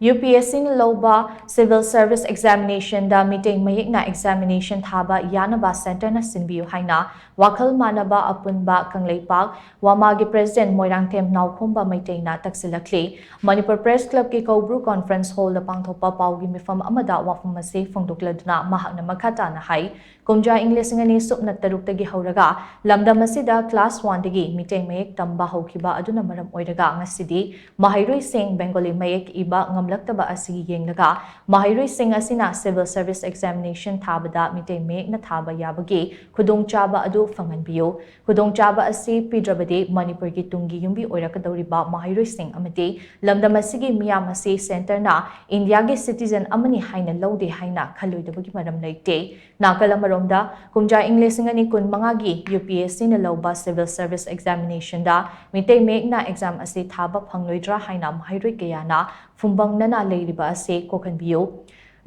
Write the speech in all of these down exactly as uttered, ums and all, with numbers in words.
UPSCꯅ ꯂꯧꯕ Civil Service Examinationꯗ Meitei ꯃꯌꯦꯛꯅ examination ꯊꯥꯕ ꯌꯥꯅꯕ centreꯅ ꯁꯤꯟꯕꯤꯌꯨ ꯍꯥꯏꯅ ꯋꯥꯈꯜ ꯃꯥꯟꯅꯕ ꯑꯄꯨꯟꯕ ꯀꯪꯂꯩꯄꯥꯛ ꯋꯥꯃꯥꯒꯤ president ꯃꯣꯏꯔꯥꯡꯊꯦꯝ ꯅꯥꯎꯈꯣꯝꯕ ꯃꯩꯇꯩꯅ ꯇꯛꯁꯤꯜꯂꯛꯂꯤ꯫ ꯃꯅꯤꯄꯨꯔ Press Clubꯀꯤ ꯀꯧꯕ꯭ꯔꯨ conference hallꯗ ꯄꯥꯡꯊꯣꯛꯄ ꯄꯥꯎꯒꯤ ꯃꯤꯐꯝ ꯑꯃꯗ ꯋꯥꯐꯝ ꯑꯁꯤ ꯐꯣꯡꯗꯣꯛꯂꯗꯨꯅ ꯃꯍꯥꯛꯅ ꯃꯈꯥ ꯇꯥꯅ ꯍꯥꯏ, ꯀꯨꯝꯖꯥ ꯏꯪ ꯂꯤꯁꯤꯡ ꯑꯅꯤ ꯁꯨꯞꯅ ꯇꯔꯨꯛꯇꯒꯤ ꯍꯧꯔꯒ ꯂꯝꯗꯝ ꯑꯁꯤꯗ class oneꯗꯒꯤ ꯃꯤꯇꯩ ꯃꯌꯦꯛ ꯇꯝꯕ ꯍꯧꯈꯤꯕ ꯑꯗꯨꯅ ꯃꯔꯝ ꯑꯣꯏꯔꯒ ꯉꯁꯤꯗꯤ ꯃꯍꯩꯔꯣꯏꯁꯤꯡ Bengali ꯃꯌꯦꯛ ꯏꯕ ꯉꯝꯂꯛꯇꯕ ꯑꯁꯤ ꯌꯦꯡꯂꯒ ꯃꯍꯩꯔꯣꯏꯁꯤꯡ ꯑꯁꯤꯅ Civil Service Examination ꯊꯥꯕꯗ ꯃꯤꯇꯩ ꯃꯌꯦꯛꯅ ꯊꯥꯕ ꯌꯥꯕꯒꯤ ꯈꯨꯗꯣꯡꯆꯥꯕ ꯑꯗꯨ ꯐꯪꯍꯟꯕꯤꯌꯨ꯫ ꯈꯨꯗꯣꯡꯆꯥꯕ ꯑꯁꯤ ꯄꯤꯗ꯭ꯔꯕꯗꯤ ꯃꯅꯤꯄꯨꯔꯒꯤ ꯇꯨꯡꯒꯤ ꯌꯨꯝꯕꯤ ꯑꯣꯏꯔꯛꯀꯗꯧꯔꯤꯕ ꯃꯍꯩꯔꯣꯏꯁꯤꯡ ꯑꯃꯗꯤ ꯂꯝꯗꯝ ꯑꯁꯤꯒꯤ ꯃꯤꯌꯥꯝ ꯑꯁꯤ centreꯅ ꯏꯟꯗꯤꯌꯥꯒꯤ citizen ꯑꯃꯅꯤ ꯍꯥꯏꯅ ꯂꯧꯗꯦ ꯍꯥꯏꯅ ꯈꯜꯂꯣꯏꯗꯕꯒꯤ ꯃꯔꯝ ꯂꯩꯇꯦ꯫ ꯅꯥꯀꯜ ꯑꯃꯔꯣꯝꯗ, ꯀꯨꯝꯖꯥ ꯏꯪ ꯂꯤꯁꯤꯡ ꯑꯅꯤ ꯀꯨꯟꯃꯉꯥꯒꯤ UPSCꯅ ꯂꯧꯕ Civil Service Examinationꯗ ꯃꯤꯇꯩ ꯃꯌꯦꯛꯅ exam ꯑꯁꯤ ꯊꯥꯕ ꯐꯪꯂꯣꯏꯗ꯭ꯔꯥ ꯍꯥꯏꯅ ꯃꯍꯩꯔꯣꯏ ꯀꯌꯥꯅ ꯐꯨꯝꯕꯪꯅꯅ ꯂꯩꯔꯤꯕ ꯑꯁꯤ ꯀꯣꯛꯍꯟꯕꯤꯌꯨ꯫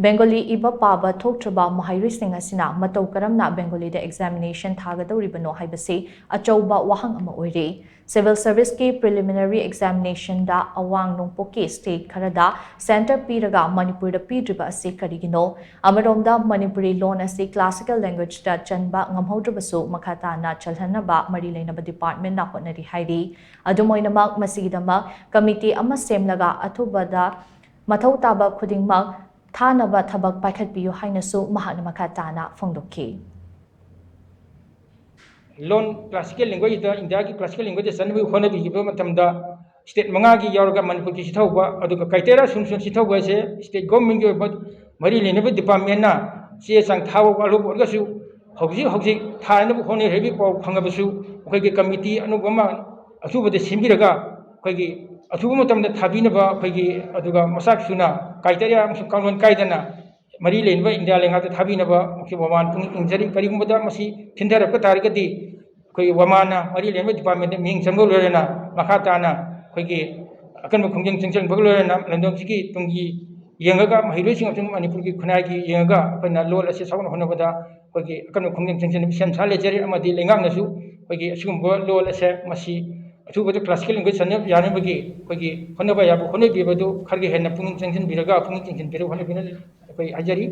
Bengali ꯏꯕ ꯄꯥꯕ ꯊꯣꯛꯇ꯭ꯔꯕ ꯃꯍꯩꯔꯣꯏꯁꯤꯡ ꯑꯁꯤꯅ ꯃꯇꯧ ꯀꯔꯝꯅ Bengali examination ꯊꯥꯒꯗꯧꯔꯤꯕꯅꯣ ꯍꯥꯏꯕꯁꯤ ꯑꯆꯧꯕ ꯋꯥꯍꯪ ꯑꯃ ꯑꯣꯏꯔꯤ꯫ Civil Serviceꯀꯤ preliminary examinationꯗ ꯑꯋꯥꯡ ꯅꯣꯡꯄꯣꯛꯀꯤ state ꯈꯔꯗ centre ꯄꯤꯔꯒ ꯃꯅꯤꯄꯨꯔꯗ ꯄꯤꯗ꯭ꯔꯤꯕ ꯑꯁꯤ ꯀꯔꯤꯒꯤꯅꯣ? ꯑꯃꯔꯣꯝꯗ ꯃꯅꯤꯄꯨꯔꯤ ꯂꯣꯟ ꯑꯁꯤ classical languageꯇ ꯆꯟꯕ ꯉꯝꯍꯧꯗ꯭ꯔꯕꯁꯨ ꯃꯈꯥ ꯇꯥꯅ ꯆꯜꯍꯟꯅꯕ ꯃꯔꯤ ꯂꯩꯅꯕ departmentꯅ ꯍꯣꯠꯅꯔꯤ ꯍꯥꯏꯔꯤ꯫ ꯑꯗꯨꯝ ꯑꯣꯏꯅꯃꯛ, ꯃꯁꯤꯒꯤꯗꯃꯛ committee ꯑꯃ ꯁꯦꯝꯂꯒ ꯑꯊꯨꯕꯗ ꯃꯊꯧ ꯇꯥꯕ ꯈꯨꯗꯤꯡꯃꯛ ꯊꯥꯅꯕ ꯊꯕꯛ ꯄꯥꯏꯈꯠꯄꯤꯌꯨ ꯍꯥꯏꯅꯁꯨ ꯃꯍꯥꯛꯅ ꯃꯈꯥ ꯇꯥꯅ ꯐꯣꯡꯗꯣꯛꯈꯤ꯫ ꯂꯣꯟ classical languageꯗ, ꯏꯟꯗꯤꯌꯥꯒꯤ classical languageꯗ ꯆꯟꯅꯕꯒꯤ ꯍꯣꯠꯅꯕꯤꯈꯤꯕ ꯃꯇꯝꯗ state ꯃꯉꯥꯒꯤ ꯌꯥꯎꯔꯒ ꯃꯅꯤꯄꯨꯔꯒꯤ ꯆꯤꯊꯍꯧꯕ, ꯑꯗꯨꯒ criteria ꯁꯨꯝ ꯁꯨꯝ ꯆꯤꯊꯍꯧꯕ ꯑꯁꯦ state governmentꯀꯤ ꯑꯣꯏꯕ ꯃꯔꯤ ꯂꯩꯅꯕ departmentꯅ ꯆꯦ ꯆꯥꯡ ꯊꯥꯕ ꯋꯥꯠꯍꯧꯕ ꯑꯣꯏꯔꯒꯁꯨ ꯍꯧꯖꯤꯛ ꯍꯧꯖꯤꯛ ꯊꯥꯅꯕ ꯍꯣꯠꯅꯔꯤ ꯍꯥꯏꯕꯒꯤ ꯄꯥꯎ ꯐꯪꯉꯕꯁꯨ ꯑꯩꯈꯣꯏꯒꯤ committee ꯑꯅꯧꯕ ꯑꯃ ꯑꯊꯨꯕꯗ ꯁꯦꯝꯕꯤꯔꯒ ꯑꯩꯈꯣꯏꯒꯤ ꯑꯊꯨꯕ ꯃꯇꯝꯗ ꯊꯥꯕꯤꯅꯕ ꯑꯩꯈꯣꯏꯒꯤ, ꯑꯗꯨꯒ ꯃꯆꯥꯛ ꯁꯨꯅ criteria ꯑꯃꯁꯨꯡ ꯀꯥꯡꯂꯣꯟ ꯀꯥꯏꯗꯅ ꯃꯔꯤ ꯂꯩꯅꯕ ꯏꯟꯗꯤꯌꯥ ꯂꯩꯉꯥꯛꯇ ꯊꯥꯕꯤꯅꯕ ꯑꯩꯈꯣꯏ ꯋꯥꯃꯥꯟ ꯄꯨꯛꯅꯤꯡ ꯆꯤꯡꯖꯔꯤ꯫ ꯀꯔꯤꯒꯨꯝꯕꯗ ꯃꯁꯤ ꯊꯤꯟꯊꯔꯛꯄ ꯇꯥꯔꯒꯗꯤ ꯑꯩꯈꯣꯏ ꯋꯥꯃꯥꯟꯅ ꯃꯔꯤ ꯂꯩꯅꯕ departmentꯇ ꯃꯤꯡ ꯆꯟꯕꯒ ꯂꯣꯏꯅꯅ ꯃꯈꯥ ꯇꯥꯅ ꯑꯩꯈꯣꯏꯒꯤ ꯑꯀꯟꯕ ꯈꯣꯡꯖꯪ ꯆꯪꯁꯤꯟꯕꯒ ꯂꯣꯏꯅꯅ ꯂꯝꯗꯝꯁꯤꯒꯤ ꯇꯨꯡꯒꯤ ꯌꯦꯡꯉꯒ ꯃꯍꯩꯔꯣꯏꯁꯤꯡ ꯑꯃꯁꯨꯡ ꯃꯅꯤꯄꯨꯔꯒꯤ ꯈꯨꯟꯅꯥꯏꯒꯤ ꯌꯦꯡꯉꯒ ꯑꯩꯈꯣꯏꯅ ꯂꯣꯜ ꯑꯁꯤ ꯆꯥꯎꯈꯠꯅ ꯍꯣꯠꯅꯕꯗ ꯑꯩꯈꯣꯏꯒꯤ ꯑꯀꯟꯕ ꯈꯣꯡꯖꯪ ꯆꯪꯁꯤꯟꯅꯕ ꯁꯦꯝ ꯁꯥ ꯂꯩꯖꯔꯤ꯫ ꯑꯃꯗꯤ ꯂꯩꯉꯥꯛꯅꯁꯨ ꯑꯩꯈꯣꯏꯒꯤ ꯑꯁꯤꯒꯨꯝꯕ ꯂꯣꯜ ꯑꯁꯦ ꯃꯁꯤ ꯑꯊꯨꯕꯗ classical language ꯆꯠꯅ ꯌꯥꯅꯕꯒꯤ ꯑꯩꯈꯣꯏꯒꯤ ꯍꯣꯠꯅꯕ ꯌꯥꯕ ꯍꯣꯠꯅꯕꯤꯕꯗꯨ ꯈꯔꯒ ꯍꯦꯟꯅ ꯄꯨꯛꯅꯤꯡ ꯆꯪꯁꯤꯟꯕꯤꯔꯒ, ꯄꯨꯛꯅꯤꯡ ꯆꯤꯡꯁꯤꯟꯕꯤꯔꯒ ꯍꯣꯠꯅꯕꯤꯅ ꯑꯩꯈꯣꯏ ꯍꯥꯏꯖꯔꯤ꯫